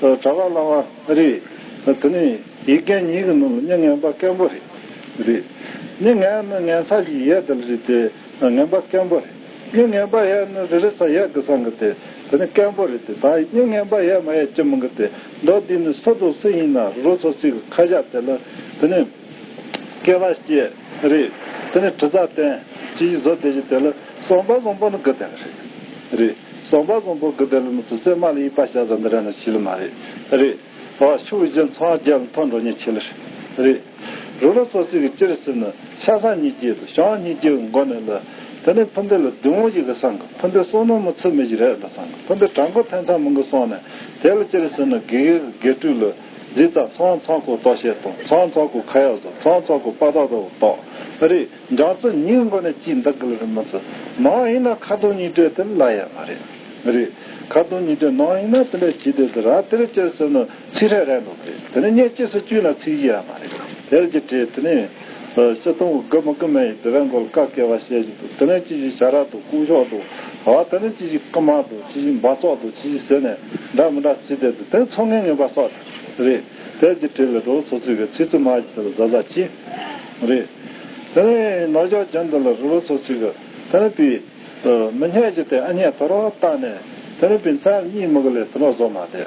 གྲྭ་པ་བླ་མ་རེད། དེ་ནི། ཡིག་རྒན་གཉིས་ཀྱི་ནང་ལ་མྱི་ངན་པ་སྐམ་པོ་རེད། རེད། མྱི་ངན་ནི་ངན་ས་ཞིག་ཡོད་དེ་རེད་དེ་ངན་པ་སྐམ་པོ་རེད། མྱི་ངན་པ་ཡོད་ནི་རེ་རེ་ས་ཡོད་དགོས་སང་གི་དེ་དེ་ནི་སྐམ་པོ་རེད་དེ་ད་མྱི་ངན་པ་ཡོད་མ་ཡོད་ཅི་མི་གི་དེ་མདོ་འདི་ནི་སུ་དང་སུ་ཡིན་ན་རོ་སོ་སི་གི་ཁ་བཞག་དེ་ལ་དེ་ནི་སྐལ་བ་སྐྱེ་རེད། དེ་ནི་དྲི་ཟ་བསྟན་ཅི་ཞིག་བཟོ་དེ་ཞིག་དེ་ལ་བསམ་པ་བཟང་པོ་ནི་དགོས་དེ་རེད། རེད། བསམ་པ་བཟང་པོ་དགོས་དེ་ལ་མི་ཚོ་སེམས་མ་ལ་ཡིད་པ་བྱ་ཟ་འདི་ར་ན་ཤི་ལ་མ་རེད། རེད། ཨ་ཕྱོགས་བཞི་མཚམས་བརྒྱད་ལ་མཐོ་འགྲོ་ཉེན་ཆེ་ལེ། རེད། རོ་རོ་ཚོ་ཚིག་གི་སྤྱིར་ཟེར་ན་ ཆ་ཚང་གཉིས་ཀྱི་དང་བྱམས་གཉིས་ཀྱི་མགོ་ནས་ལ། དེ་ནས་ཕུ་འདི་ལ་བདུད་མོ་ཞིག་གི་སང་གི། ཕུ་འདི་བསོད་ནམས་མི་ཚུལ་མི་ཞིག་རེད་ལ་སང་གི། ཕུ་འདི་དྲང་པོ་ཐན་ཚང་མི་གི་སོང་ནས་དེ་ལ་ཅི་རེད་ཟེར་ན། དགེ་དགེ་སྤྲུལ་ལ་རྫི་ཙ་ཚང་ཚང་ཁོ་ལྟོགས་ཤེས་དང་། ཚང་ཚང་ཁོ་ཁ་ཡག་བཟོ། ཚང་ཚང་ཁོ་པ་ཏག་ཏག་ལྟོགས་རེད། འཇང་ཚོ་ཉིན་མགོ་ནས་ཅི་འདག་གི་ལ་རེད་མི་ཚུལ། མང་ཡིན་ན་ཁ་དོག་གཉིས་སྤྲོད་དེ་ལ་ཡ་མ་རེད། རེད། ཁ་དོག་གཉིས་སྤྲོད་ནང་ཡིན་ན་དེ་འདྲ་བྱེད་དེ་དེ་ར་དེ་རེད་ཅི་རེད་ཟེར་ན། ཚིག་ཧྲལ་རན་འདུག་རེད། དེ་ནས་ངས་ཅི་སུ་བཅུག་ན་ཚིག་གཞི་ཡ་མ་རེད། དེར་གྱི་བྲིས་དེ་ནས་ཤི་སྟོང་དགུ་མི་དགུ་མེད་ཡིན། དེ་རང་གོལ་བཀའ་སྐལ་བ་བཤད་ཀྱི་འདུག་དེ་ནས་ཅི་ཞིག་བྱ་ར་འདུག་སྐུ་ཞོགས་འདུག་ཨ་དེ་ནས་ཅི་ཞིག་རྐུ་མ་འདུག་ཅི་ཞིག་འབག་བཙོག་འདུག་ཅི་ཞིག་ཟེར་ནས་འདྲ་མི་འདྲ་ཚིག་དེ་དེ་དེ་ཚོ་ངས་ངན་པ་བསགས་ཏེ་རེད། དེར་གྱི་བྲིས་ལ་རོ་སོ་སོའི་གི་ཚིག་རྩུབ་མ་ཞིག་དེ་ལ་ཟ་ཟ་ཅི་རེད། དེ་ནས་ནོར་འཇོག་ཅན་དུ་ལ་རོ་རོ་སོ་སོའི་གི་དེ་ནས་པའི། མི་སྙན་ཞིག་དེ་ཨ་སྙན་དོ་རོགས་བཏང་ནས་དེ་ནས་པའི་མཚན་གཉིས་མི་གི་ལས་དེ་ནོ་བཟོ་མ་དེ་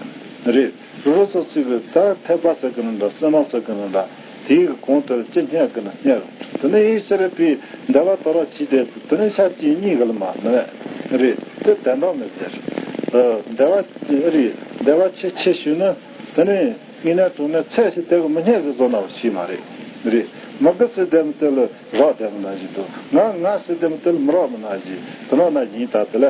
རེད། རུ་རུ་སོ་སོའི་གི་ད་ཐེག་པ་ཟེར་གི་ནི་འདྲ། བསོད་ནམས་ཟེར་གི་ནི་འདྲ། དེའི་གི་གོང་དེར་ཅི་སྙན་གི་ནི་སྙན། དེ་ནས་ཡིད་ཕྱིར་པའི་བདེ་བ་དོ་རོགས་བྱས་ཏེ་དེ་ནས་ཤ་གཅིག་གཉིས་གི་ལ་མ་ནི་རེད། དེ་དན་རྟགས་མེད་ཟེར། བདེ་བ་རེད། བདེ་བ་ཆེ་ཆེ་ཞུས་ན་དེ་ནས། ངས་ནས་དྲུང་ནས་ཚད་ཞིག་དེ་གི་མི་སྙན་ཞིག་བཟོ་ན་བ་ཞིག་མ་རེད། རེད། མི་དགའ་སྲིད་དེ་མི་དེ་ལ་རོགས་དེ་མི་ན་ཞིག་འདུག་ང་ང་སྲིད་དེ་མི་དེ་ལ་མི་རོགས་མི་ན་ཞིག་དེ་ནོ་ན་ཡིན་ད་དེ་ལ།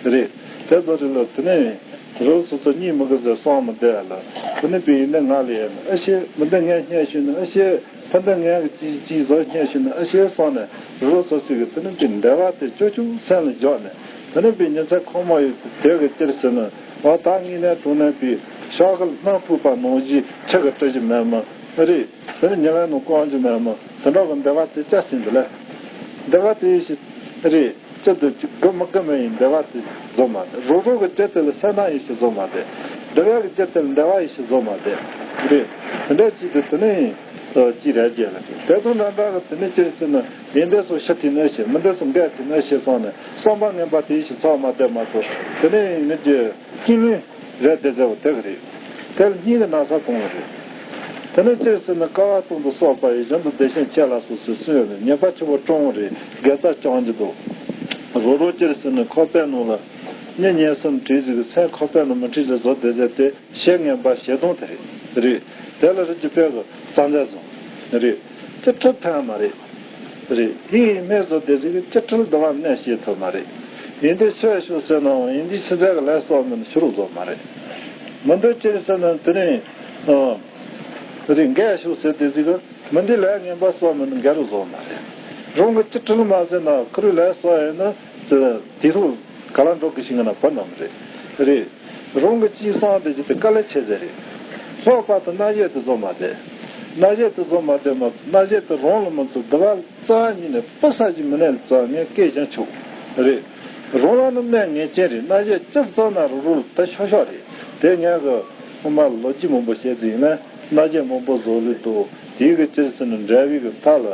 རེད། དེ་ཚོ་རེད་ལ་དེ་ནས་རོགས་སོ་སོ་གཉིས་མི་དགའ་ཟེར་སོང་མི་བསྡད་ལ། དེ་ནས་པའི་ཡིན་ནས་ང་ལ་ཡིན་ཨ་ཤེ་མི་འདི་ངས་སྙན་ཞུས་ན་ཨ་ཤེ་ཕ་འདི་ངས་གི་ཅི་ཅི་བཟོ་སྙན་ཞུས་ན་ཨ་ཤེ་སོང་ནས་རོགས་སོ་སོ་གི་དེ་ནས་ཅི་འདྲ་བ་དེ་ཅོ་ཅོ་སེམས་ལ་འཇོག་ནས། དེ་ནས་པའི་ཉིན་མཚན་ཁོ་མ་ཡོད་དེ་དེ་གི་ཅིར་ཟེར་ན། འོ་ད་ངས་ནས་དྲུང་ནས་པའི་ཤོག་གི་སྣང་ཕུག་པ་ནང་བཞིན་ཁྱི་གི་སྤྲོད་ཀྱི་མེད་མོ། རེད། དེ་ནས་ཉི་མའི་ནང་སྐོང་རྒྱུ་མེད་མོ། དེ་འདྲ་གི་འདི་བ་དེ་ཅག་ཟིན་འདི་ལས། འདི་བ་དེ་ཡིན་ཞིག་རེད། ཅི་འདི་ཅི་དགུ་མི་དགུ་མི་ཡིན་འདི་བ་དེ་བཟོ་མ་དེ། རོ་རོ་གི་རྒྱུ་དེ་ལ་སེ་ན་ཡིན་ཞིག་བཟོ་མ་དེ། འདི་བ་གི་རྒྱུ་དེ་ལ་འདི་བ་ཡིན་ཞིག་བཟོ་མ་དེ། རེད། དེ་འདྲ་ཅི་དེ་དེ་ནས་ཡིན། ཅི་རེད་རྒྱལ་ལ་དེ་དང་འདྲ་འདྲ་གི་དེ་ནས་ཅི་ཟེར་ན་ཡིན་འདི་སོ་ཤི་དེ་ནས་ཤི་མི་འདི་སོ་འགས་དེ་ནས་ཤི་སོང་ནས་བསམ་པ་ངན་པ་དེ་ཡིན་ཞིག་ཚོགས་མ་དེ་མ་གཏོགས་དེ་ནས་ཡིན་ནི་རྒྱུ། ཀྱི་ལུས་རེད་དེ་ཟེར་བ་དེ་ག་རེད། དེ་ལ་སྙིང་གི་ན་ཚ་གཏོང་བ་རེད། དེ་ནས་ཅིར་ཟེར་ན་ཀ་བ་སྟོང་དུ་སོགས་པ་ཡི་བཞིན་དུ་བདེ་ཆེན་ཁྱེད་ལ་སོགས་སུ་གསུངས་ཡོད་ནས་ཉེས་པ་ཆེ་བོ་བཀྲོངས་རེད་དགེ་རྩ་བཅང་རྒྱུ་འདུག་རོ་རོ་ཅིར་ཟེར་ན་ཁོག་པའི་ནང་ལ་གཉིད་ཉལ་སེམས་བྲིས་ཟིག་གི་མཚན་ཁོག་པའི་ནང་མི་བྲིས་ཟིག་བཟོ་དེ་ཟེར་ཏེ་ཞེ་ངན་པ་ཞེ་སྡང་དེ་རེད། རེད། དེ་ལ་རི་རྒྱུ་དཔེ་གི་རྩ་འཛིན་བཟུང་རེད། དེ་ཁྲིད་ཐང་མ་རེད། རེད། དེའི་སྨན་བཟོ་དེ་ཟིག་གི་ཅི་ཁྲིལ་འདི་བ་ནས་བྱེད་ཐུབ་མ་རེད། ཡིན་དེ་ཤི་ཤོག་ཟེར་ནའང་ཡིན་དེ་ཤི་ཟེར་གི་ལས་སོགས་མིན་ཤུ་རུ་བཟོ་མ་རེད། མི་འདོད་ཅེས་ཟེར་ན་དེ་ནས་རེད་འགས་ཤོག་ཟེར་དེ་ཟིག་གི་མི་འདི་ལས་ངན་པ་སོགས་མིན་འགས་རུ་བཟོ་མ་རེད། རང་གི་ཅི་ཁྲིལ་མ་ཟེར་ན་ཁུ་རུ་ལས་སོགས་ཡིན་ན་དེ་རུ། ག་ལ་འགྲོ་གི་ཤིང་ན་བུ་རྣམས་རེད། རེད། རང་གི་ཅི་སང་དེ་ཅི་དེ་དཀའ་ལས་ཆེ་ཟེར་རེད། ལྷག་པར་དུ་རྣ་ཞེས་དེ་བཟོ་མ་དེ། རྣ་ཞེས་དེ་བཟོ་མ་དེ་མ་རྣ་ཞེས་དེ་རང་ལ་མི་ཚུགས་འདི་བ་རྩ་ཉིད་ནས་སྤུ་ས་ཞིག་མི་གནས་ལ་རྩ་ངས་སྐད་ཀྱང་ཆོག་རེད། རང་ལ་ནི་གནས་ངེས་ཅན་རེད། རྣ་ཞེས་ཅི་བཟོ་ན་རུ་རུ་ལ་དེ་ཤོག་ཤོག་རེད། དེ་ངས་གི་ཁོ་མ་ལོ་རྒྱུས་མང་པོ་བཤད་རྩིས་ཡིན་ན་རྣ་ཞེས་མང་པོ་བཟོ་ལུགས་འདུག་དེའི་གི་ཅིར་ཟེར་ནས་འབྲེལ་བའི་གི་མཐའ་ལ་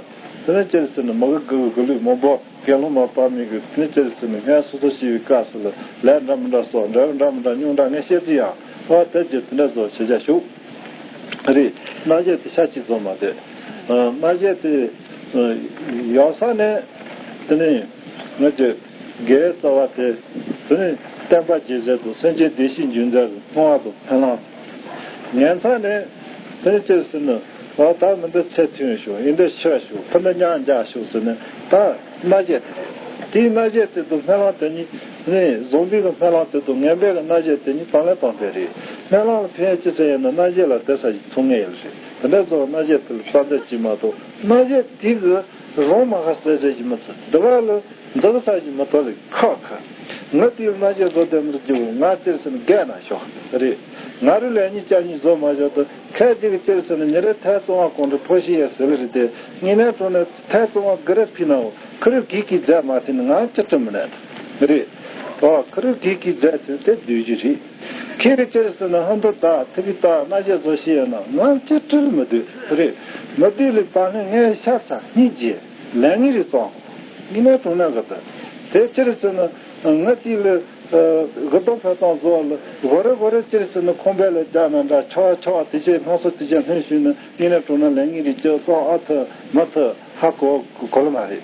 དེ་ནས་ཅིར་ཟེར་ནས་མི་གི་གི་གི་ལུས་མང་པོ། དགེ་སློང་མ་དཔག་མེད་ཀྱི་དེ་ནས་ཅི་ཟེར་ན་སྔས་སོ་སོ་ཤི་བའི་སྐབས་སུ་ལ་ལས་འདྲ་མི་འདྲ་སོགས་འདྲ་འདྲ་མི་འདྲ་ཉུང་འདྲ་ངས་བཤད་ཀྱི་ཡང་ཨ་དེ་རྒྱུ་དེ་འདྲ་བཟོ་བྱེད་བྱ་ཞུགས་རེད། རྣ་ཞེས་དེ་ཤ་གཅིག་བཟོ་མ་དེ། རྣ་ཞེས་དེ་ཡོད་ས་ནས་དེ་ནས་ང་ཚོས་དགེ་བའི་རྩ་བ་དེ་དེ་ནས་བསྟན་པ་རྒྱས་མཛད་དང་སེམས་ཅན་བདེ་སྐྱིད་འབྱུང་མཛད་ཀྱི་སྣང་བ་དང་ཕན་བླང་ངན་ཚ་ནས་དེ་ནས་ཅི་ཟེར་ན། ཨ་ད་མི་འདི་ཚེ་ཐུང་ཤོག་ཡིན་འདི་ཤི་ཤོག་ཕུ་འདི་ཉག་འཇག་ཤོག་ཟེར་ནས་ད་རྣ་ཞེས་དེ་རེད། དེའི་རྣ་ཞེས་དེ་དང་སྨན་བླང་དེ་གཉིས་ནི་བཟང་པོའི་གི་སྨན་བླང་དེ་དང་ངན་པའི་གི་རྣ་ཞེས་དེ་གཉིས་དང་ལེན་དང་དེ་རེད། སྨན་བླང་ལ་ཕན་ཅི་ཟེར་ཡིན་ན་རྣ་ཞེས་ལ་དེ་ས་ཞིག་ཚོང་ངེས་ཡོད་རེད། དེ་འདྲ་བཟོ་རྣ་ཞེས་དེ་ལ་བསམ་འཆར་གྱིས་མ་གཏོགས་རྣ་ཞེས་དེ་གི་རང་མ་ཧ་ཟེར་ཟེར་གྱི་མི་ཚུལ་འདི་བ་ལ། འཛག་ས་ཞིག་མི་ཐོག་ལ་ཁག་ཁ། ང་དེའི་རྣ་ཞེས་བཟོ་དེ་མི་རྒྱུ་ང་ཅེར་སེམས་རྒས་ན་ཤོག་རེད། ང་རུ་ལས་ཉིད་ཅག་གཉིས་བཟོ་མ་ཤོག་ཏུ་ཁ་ཅིག་ཅེར་སེམས་ཉི་རེ་ཐལ་བཙོང་བ་གོང་དུ་ཕོ་ཤི་ཡས་ཟེར་ལེ་རེད་དེ་ངས་ནས་གྲོང་ནས་ཐལ་བཙོང་བ་གི་རེ་ཕི་ནའོ་ཁུ་རུ་གིས་གིས་རྫས་མ་ཐིན་ང་ཅི་སྤྲིམ་མི་ནས་རེད། ཨོ་ཁུ་རུ་གིས་གིས་རྫས་ཐིན་དེ་བསྡུས་རྒྱུ་རེད། ཁྱེད་ཀྱི་ཅེར་སེམས་ཧན་དུ་ད་ཐི་བི་ད་རྣ་ཞེས་བཟོ་ཤི་ཡས་ན་ང་ཅི་སྤྲིམ་མི་འདུག་རེད། མི་འདུག་ལེ་པ་ནི་ངས་ཤ་ཚ་སྙིང་རྗེ། ལས་ངན་རིགས་སོང་། ངས་ནས་གྲོང་ནས་གི་ད། དེ་ཅེར་སེམས་ང་དེ་ལ་གི་དོ་ཕ་ཏང་བཟོ་ལ་གོ་རེ་གོ་རེ་ཅེར་སེམས་ཁོང་པའི་ལ་རྒྱ་ན་འདྲ་ཆོག་ཆོག་དེ་ཅེ་ཧང་སོ་དེ་ཅེ་ལྷན་ཞུས་ན་ངས་ནས་གྲོང་ན་ལས་ངན་རིགས་ཅེ་སོང་ཨ་ཐ་མ་ཐ་ཧ་གོ་གོ་ལ་མ་རེད།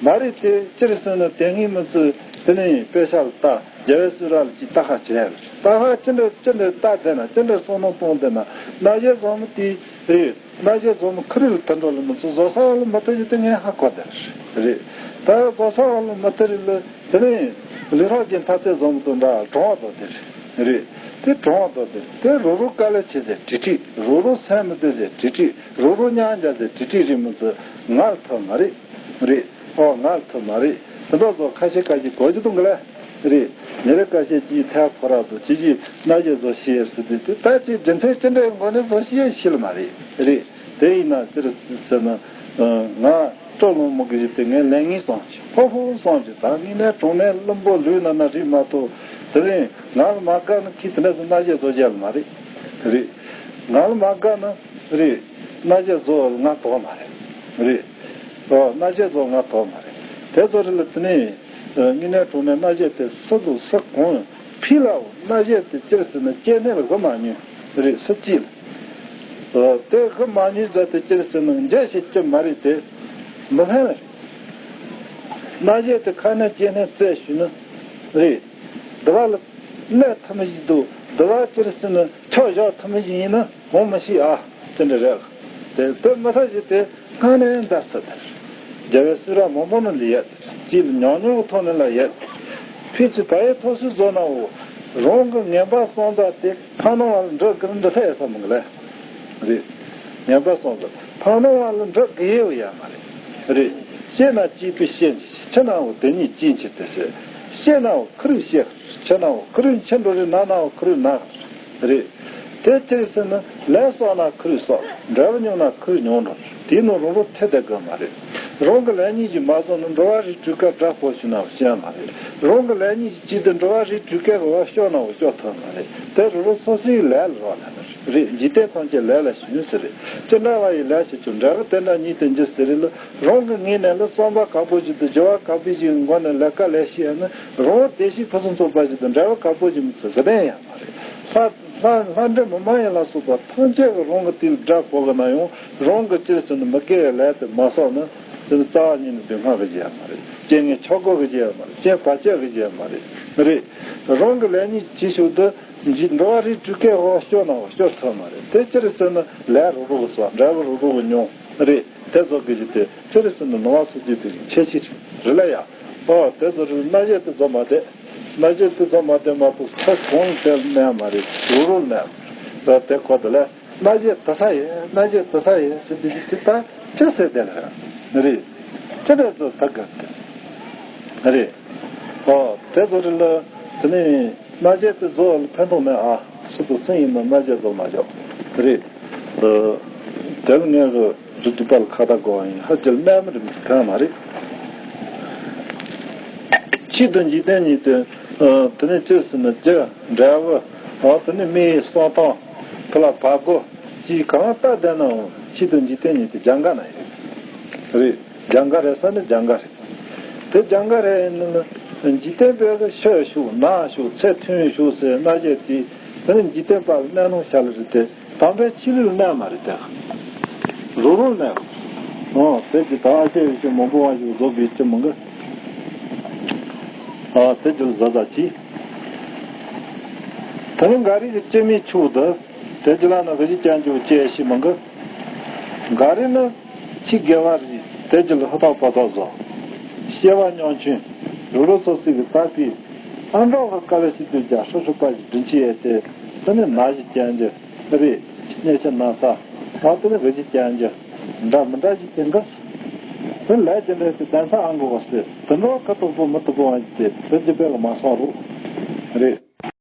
མ་རེད་དེ་ཅེར་སེམས་དེ་ངའི་མི་ཚུ་དེ་ནས་དཔེ་ཤ་ལ་ལྟ། རྒྱལ་བའི་གསུང་རབ་ལ་ཅིག་ལྟ་ཁ་བྱས་རེད། ལྟ་ཁ་ཅི་འདྲ་ཅི་འདྲ་ལྟ་བསྡད་ན་ཅི་འདྲ་བསམ་བློ་གཏོང་བསྡད་ན་རྣ་བཤད་བཟང་མོ་དེ་རེད། རྣ་བཤད་བཟང་མོ་ཁུ་རུ་ལ་མཐུན་འགྲོ་ལ་མི་ཚོ་བཟོ་ས་བ་ལ་མི་མཐུན་ཞིག་དེ་ངས་ཧ་གོ་བསྡད་རེད། ད་བཟོ་ས་བ་ལ་མི་མཐུན་རེད་ལ། དེ་ནས་ལུས་ཧྲག་གི་མཐའ་ཚད་བཟང་མོ་དང་འདྲ་གྲོང་བ་དོ་དེ་རེད། དེ་གྲོང་བ་དོ་དེ་རེད། དེ་རོ་རོ་དཀའ་ལས་ཆེ་ཟེར་དྲི་དྲི། རོ་རོ་སེམས་མི་བདེ་ཟེར་དྲི་དྲི། རོ་རོ་སྙིང་རྗེ་ཟེར་དྲི་དྲི་རེད། མི་ཚོ་ངར་ཐབས་མ་རེད། རེད། ཨོ་ངར་ཐབས་མ་རེད། དེ་འདྲ་བཟོ་ཁ་ཤས་ཁ་ཤས་གོ་རྒྱུ་དང་གི་ལ། རེད། ཉེ་རེ་ཁ་ཤས་ཀྱིས་ཐལ་ཕོ་ར་བཟོ་ཅི་ཅི་རྣ་བཤད་བཟོ་ཤེས་ཟེར་དུས་དེ་ད་ཅི་རྒྱུ་མཚན་ཅི་འདྲའི་སྒོ་ནས་བཟོ་ཤེས་ཤེས་ལ་མ་རེད། རེད། དེ་ཡིན་ན་ཅི་རེད་ཟེར་ན། ང་སྤྲོ་ལོང་མོ་གི་རིགས་དེ་ངས་ལས་ངན་སོང་ཅི་ཕོ་ཕོ་སོང་ཅི། ད་ངས་ནས་གྲོང་ནས་བླུན་པོ་ལུས་ན་ན་རིག་མ་ཐུབ། དེ་རིང་ང་ལ་མ་དགའ་ན་ཁྱི་དེ་འདྲ་ཟེར་རྣ་བཤད་བཟོ་རྒྱལ་མ་རེད། རེད། ང་ལ་མ་དགའ་ན་རེད། རྣ་བཤད་བཟོ་ང་དོགས་མ་རེད། རེད། ཨོ་རྣ་བཤད་བཟོ་ང་དོགས་མ་རེད། དེ་ཚོ་རེད་ལ་དེ་ནས་ངས་ནས་གྲོང་ནས་རྣ་བཤད་དེ་སུ་དང་སུ་གང་ཕི་ལའོ་རྣ་བཤད་དེ་ཅི་རེད་ཟེར་ན་སྐྱེ་གནས་ལ་གོ་མ་མྱོང་། རེད། སུ་གཅིག་ལ། དེ་གི་མ་ཉིད་ཟེར་དེ་སྤྱིར་ཟེར་ན་འཇལ་ཞིག་ཅི་མ་རེད་དེ། མི་ཕན་རེད། རྣ་བཤད་དེ་ཁ་ནས་སྐྱེ་ནས་བཙལ་ཞུས་ན་རེད། འདི་བ་ལ་གནས་ཐུབ་མི་ཞིག་འདུག་འདི་བ་སྤྱིར་ཟེར་ན་ཆོག་བཞག་ཐུབ་མི་ཞིག་ཡིན་ན་འོང་མི་ཤེས་ཨ། དེ་འདྲ་རེད། དེ་དེ་མི་ཐབས་ཞིག་དེ་སྔ་ནས་མཛད་ཚུལ་དེ་རེད། རྒྱལ་བའི་གསུང་རབ་མང་པོ་ནང་ལ་ཡོད། གཅིག་ལ་ཉུང་ཉུང་གི་ཐོག་ནས་ལ་ཡོད། ཕལ་ཆེར་བལ་ཡུལ་ཐོག་སུ་བཟོ་ན་འོ། རང་གི་ངན་པ་བསམ་ཚད་དེ་ཕ་ནང་བ་ལ་འགྲོ་དགོས་འདྲ་ཐལ་ཡོད་ས་མི་འགི་ལས། རེད། ངན་པ་བསམ་ཚད་ཕ་ནང་བ་ལ་འགྲོ་དགོས་ཡོད་ཡ་མ་རེད། རེད། ཤེས་ན་གཅིག་པུ་ཤེས་ཀྱི་ཕྱི་ནའོ་དེ་གཉིས་གཅིག་ཆེ་དེ་ཤེས། ཤེས་ནའོ་ཁུ་རུ་ཤེས། ཕྱི་ནའོ་ཁུ་རུ་ཕྱི་འགྲོ་རེད། ན་ནའོ་ཁུ་རུ་ན། རེད། དེ་ཅི་ཟེར་ན་ལས་བསགས་ན་ཁུར་བསགས། འབྲས་བུ་མྱོང་ན་ཁུར་མྱོང་འགྲོ། དེའི་ནང་རང་རོ་ཐེ་བསྡད་དགོས་མ་རེད། རང་གི་ལས་ཉིད་ཀྱིས་མ་བཟུང་ན་འགྲོ་བ་རིགས་དྲུག་ཀ་དགྲ་ཕོག་ཞུ་ན་ཤེས་མ་རེད། རང་གི་ལས་ཉིད་ཀྱིས་བྱས་ཏེ་འགྲོ་བ་རིགས་དྲུག་ཀའི་འོག་སྐྱོ་ན་འོ་སྐྱོ་ཐུབ་མ་རེད། དེ་རང་རོ་སོ་སོའི་ལས་ལ་རག་ལས་ན་རེད། འཇིག་རྟེན་ཐམས་ཅད་ལས་ལ་ཞུགས་ཟེར་རེད། ཅི་འདྲ་བ་ཡི་ལས་བྱེད་ཀྱང་འབྲས་བུ་དེ་འདྲ་ཉིད་དུ་འགྱུར་ཟེར་རེད་ལ། རང་གི་ངོས་ནས་ལ་བསམ་པ་ཁག་པོ་ཞིག་ཏུ་སྦྱོར་བ་ཁག་པོ་ཞིག་གི་སྒོ་ནས་ལས་ཀ་ལས་ཤེས་ན་རང་བདེ་གཤེགས་ཕུན་སུམ་ཚོགས་པ་ཞིག་ཏུ་འབྲས་བུ་ཁག་པོ་ཞིག་མི་ཚུགས་གི་དོན་ཡང་མ་རེད། ལྷ་ལྷ་ལྷ་འདྲེ་མི་མ་ཡིན་ལ་སོགས་པ་ཐམས་ཅད་ཀྱི་རང་གི་དེ་ལ་དགྲ་ཕོག་གི་ན་ཡང་རང་གི་སྤྱིར་ཟེར་ན་མི་དགེ་བའི་ལས་དེ་མ་བསགས་ན་དེ་ནི་རྩ་བ་ཉིད་ནས་སྡུག་བསྔལ་གི་རྒྱུ་ཡང་མ་རེད། རྐྱེན་ངན་ཆག་སྒོ་གི་རྒྱུ་ཡང་མ་རེད། རྐྱེན་བར་ཆད་གི་རྒྱུ་ཡང་མ་རེད། རེད། རང་གི་ལས་ཉིད་ཀྱི་ཕྱོགས་དུ་འཇིག་འགྲོ་བ་རིགས་དྲུག་ཀའི་འོག་སྐྱོ་ན་འོ་སྐྱོ་ཐུབ་མ་རེད། དེ་སྤྱིར་ཟེར་ན་ལས་རོ་རོ་གི་བསགས། འབྲས་བུ་རོ་རོ་གི་མྱོང་། རེད། དེ་ཚོ་གི་ཞིག་དེ་ཚེ་རིང་སུ་ནི་ནོར་བ་སོགས་ཀྱི་དེ་ཆེ་ཆེ་རེད་ལ་ཡ། ཨོ་དེ་ཚོ་རིགས་རྣ་བཤད་དེ་ཚོ་མ་དེ། རྣ་བཤད་དེ་ཚོ་མ་དེ་མ་གཏོགས་ཚེ་གང་དེ་གནས་མ་རེད། རུ་རུ་གནས་མ་རེད། དེ་ཁོ་དེ་ལ་རྣ་བཤད་དེ་ས་ཡིན། རྣ་བཤད་དེ་ས་ཡིན་ཟེར་དེ་ཞིག་དེ་ད་ཅི་ཟེར་དེ་ལ་རེད། ཅི་འདྲ་ཚོ་ད་ག་དེ་རེད། ཨོ་དེ་ཚོ་རིགས་ལ་དེ་ནས། རྣ་བཤད་དེ་བཟོ་ལ་ཕན་ཐོགས་མེད་ཨ། སུ་དང་སུ་ཡིན་ན་རྣ་བཤད་བཟོ་མ་ཆོག་རེད། དེ་ལ་ངས་གི་རི་རྒྱུད་པ་ལ་ཁ་བརྡ་གོ་བ་ཡིན། ཧ་ཅང་རྣལ་མ་རིན་པོ་ཆེ་གང་མ་རེད། ཆོས་དང་འཇིག་རྟེན་གཉིས་དེ། དེ་ནས་ཅི་ཟེར་ན་རྒྱུ་འབྲས་བུ། འོ་དེ་ནས་མིའི་གསང་སྟངས། དེ་ལ་བག་གོ་ཅིག་གང་ལྟ་བསྡད་ནའང་ཆོས་དང་འཇིག་རྟེན་གཉིས་དེ་རྒྱང་ག་ན་ཡོད་རེད། རྒྱང་ག་རེད་ས་ནི་རྒྱང་ག་རེད། དེ་རྒྱང་ག་རེད་ནི་ལ་འཇིག་རྟེན་པའི་གི་ཤི་ཤོག་ན་ཤོག་ཚེ་ཐུང་ཤོག་ཟེར་རྣ་བཤད་དེ། དེ་ནི་འཇིག་རྟེན་པ་ལ་གནས་ལུང་བཤད་ལ་རེད་དེ། དམ་པའི་ཆོས་ལུགས་གནས་མ་རེད་དེ། རོ་རོ་གནས། ཨོ་དེ་གི་ད་ཨ་ཤེ་ཡོད་ཤེ་མང་པོ་བ་ཞིག་བཟོ་དགོས་ཅི་མང་གི། ཨ་དེ་གི་ཟ་ཟ་ཅི། དེ་ནི་འགའ་རེ་གི་སྐྱེ་མེད་ཆོས་དེ། དེ་གི་ལ་ན་གི་ཅི་ཅན་ཅུ་ཅེ་ཤི་མང་གི། འགའ་རེ་ནི། ཆི་དགེ་བ་རེད། དེ་ཅི་ལ་ཧུ་ཐག་པ་ཐག་བཟོ། སྐྱེ་བ་ཉམ་ཆུང་། རུ་རུ་སོ་སི་གི་ད་པི། ཨ་འདྲོག་གི་དཀའ་ལས་ཤི་དུས་ཀྱང་ཧྲི་ཧྲི་པ་ཞིག་དྲིན་ཆི་ཡས་ཏེ། དེ་ནི་ན་ཞིག་ཅན་ཅི། རེད། སྙེ་ཆ་ན་ས། ད་དེ་ནི་གི་ཅི་ཅན་ཅི། འདྲ་མི་འདྲ་ཞིག་དེ་འགའ། དེ་ལས་ཅི་འདྲ་དེ་གདན་ས་ཨང་གོ་བ་སེ། དེ་འདྲོག་ཁ་དོག་པོ་མི་དོག་པོ་བ་ཞིག་དེ་དེ་ཅི་པའི་གི་མ་སོང་རུ། རེད།